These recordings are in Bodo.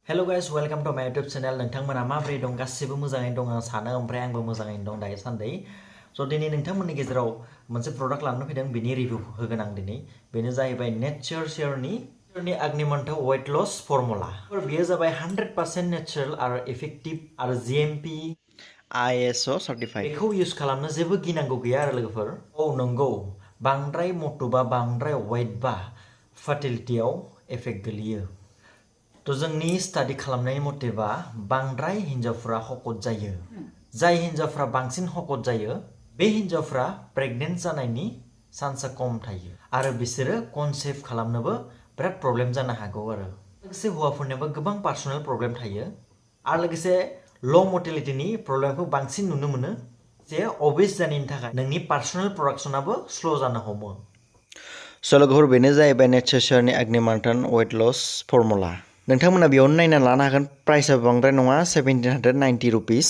Hello guys, welcome to my YouTube channel. नोंथांमोना माबोरै दं गासिबो मोजाङै दं आं सानो ओमफ्राय आंबो मोजाङै दं दायो सानदै स' दिनै नोंथांमोननि गेजेराव मोनसे प्रडाक्ट लानानै फैदों बिनि रिभिउ होगोन आं दिनै बेनो जाहैबाय नेचार शेयरनि Agnimantha weight loss formula बेयो जाबाय 100% नेचारेल आरो इफेक्टिभ आरो GMP ISO सार्टिफाइड बेखौ इउज खालामनो जेबो गिनांगौ गैया आरो लोगोफोर औ नंगौ बांद्राय मट'बा बांद्राय वेट बा फार्टिलिटियाव इफेक्ट गोलैयो तो जोंनि स्टाडि खालामनाय मतेबा बांद्राय हिन्जावफ्रा हकट जायो जाय हिन्जावफ्रा बांसिन हकट जायो बे हिन्जावफ्रा प्रेगनेन्ट जानायनि चान्सआ खम थायो आरो बिसोरो कनसेप्ट खालामनोबो बिराद प्रब्लेम जानो हागौ आरो लोगोसे हौवाफोरनियाबो गोबां पार्सनेल प्रब्लेम थायो आरो लोगोसे ल' मर्टेलिटिनि प्रब्लेमखौ बांसिन नुनो मोनो जे अबेस जानायनि थाखाय नोंनि पार्सनेल प्रडाक्शनाबो स्ल' जानो हमो स' लोगोफोर बेनो जाहैबाय नेचार शेयरनि Agnimantha weight loss formula नोंथांमोना बेयावनो नायना लानो हागोन प्राइसआ बांद्राय नङा 1790 रुपिस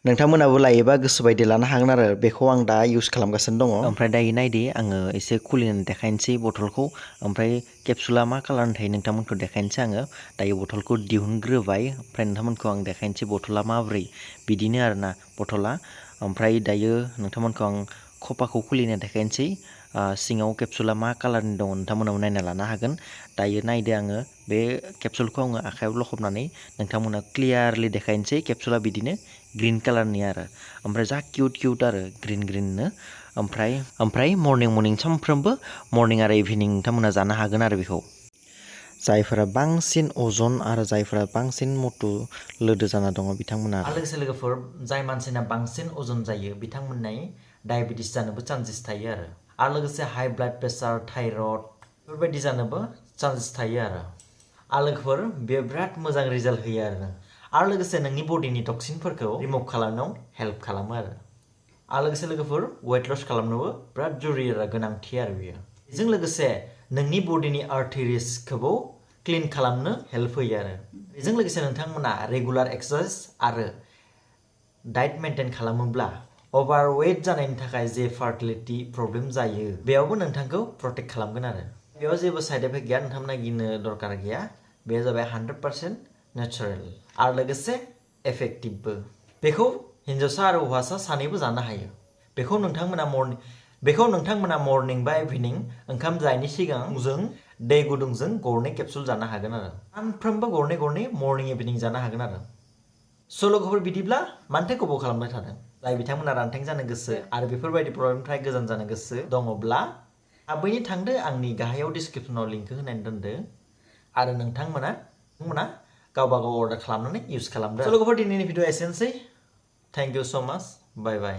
नोंथांमोनाबो लायोबा गोसो बायदि लानो हागोन आरो बेखौ आं दा इउज खालामगासिनो दङ ओमफ्राय दायो नायदि आङो एसे खुलिनानै देखायनोसै बथलखौ ओमफ्राय केपसुला मा कालारनि थायो नोंथांमोनखौ देखायनोसै आङो दायो बथलखौ दिहुनग्रोबाय ओमफ्राय नोंथांमोनखौ आं देखायनोसै बथला माब्रै बिदिनो आरोना बथला ओमफ्राय दायो नोंथांमोनखौ आं खपाखौ खुलिना देखायनोसै सिङाव केपसुला मा कालारनि दङ नोंथांमोनाबो नायना लानो हागोन दायो नायदो आङो बे केपसुलखौ आङो आखायाव लखबनानै नोंथांमोना क्लियारलि देखायनोसै केपसुला बिदिनो ग्रीन कालारनि आरो ओमफ्राय जा किउट आरो ग्रीननो ओमफ्राय मर्निं सानफ्रोमबो मर्निं आरो इभिनिं नोंथांमोना जानो हागोन आरो बेखौ जायफोरा बांसिन अजन आरो जायफोरा बांसिन मटु लोदो जाना दङ बिथांमोना लोगोसे लोगोफोर जाय मानसिना बांसिन अजन जायो बिथांमोननि डायबिटिस जानोबो चान्सेस थायो आरो लोगोसे हाई ब्लाड प्रेसार थाइरयड बेफोरबायदि जानोबो चान्सेस थायो आरो लोगोफोर बेयो बिराद मोजां रिजाल्ट होयो आरो लोगोसे नोंनि बडिनि टक्सिनफोरखौ रिमुभ खालामनायाव हेल्प खालामो आरो लोगोसे लोगोफोर वेट लस खालामनोबो बिराद जरुरि आरो गोनांथि आरो बेयो बेजों लोगोसे नोंनि बडिनि आर्टेरिसखौबो क्लिन खालामनो हेल्प होयो आरो बेजों लोगोसे नोंथांमोना रेगुलार एक्सारसाइज आरो डाइट मेंटेन खालामोब्ला ओभारवेट जानायनि थाखाय जे फार्टिलिटि प्रब्लेम जायो बेयावबो नोंथांखौ प्रटेक्ट खालामगोन आरो बेयाव जेबो साइड इफेक्ट गैया नोंथांमोना गिनो दरकार गैया बे जाबाय 100% नेचारेल आरो लोगोसे इफेक्टिभबो बेखौ हिन्जावसा आरो हौवासा सानैबो जानो हायो बेखौ नोंथांमोना मर्निं बा इभिनिं ओंखाम जायैनि सिगां जों दै गुदुंजों गरनै केपसुल जानो हागोन आरो सानफ्रोमबो गरनै मर्निं इभिनिं जानो हागोन आरो स' लोगोफोर बिदिब्ला मानोथो गोबाव खालामबाय थादों जाय बिथांमोना रानथें जानो गोसो आरो बेफोरबायदि प्रब्लेमनिफ्राय गोजान जानो गोसो दङब्ला थाबैनो थांदो आंनि गाहायाव डिसक्रिपसनाव लिंकखौ होनानै दोनदो आरो नोंथांमोना गावबा गाव अर्डार खालामनानै इउज खालामदो स' लोगोफोर दिनैनि भिडिअ एसेनोसै थेंक इउ स' माच बाय बाय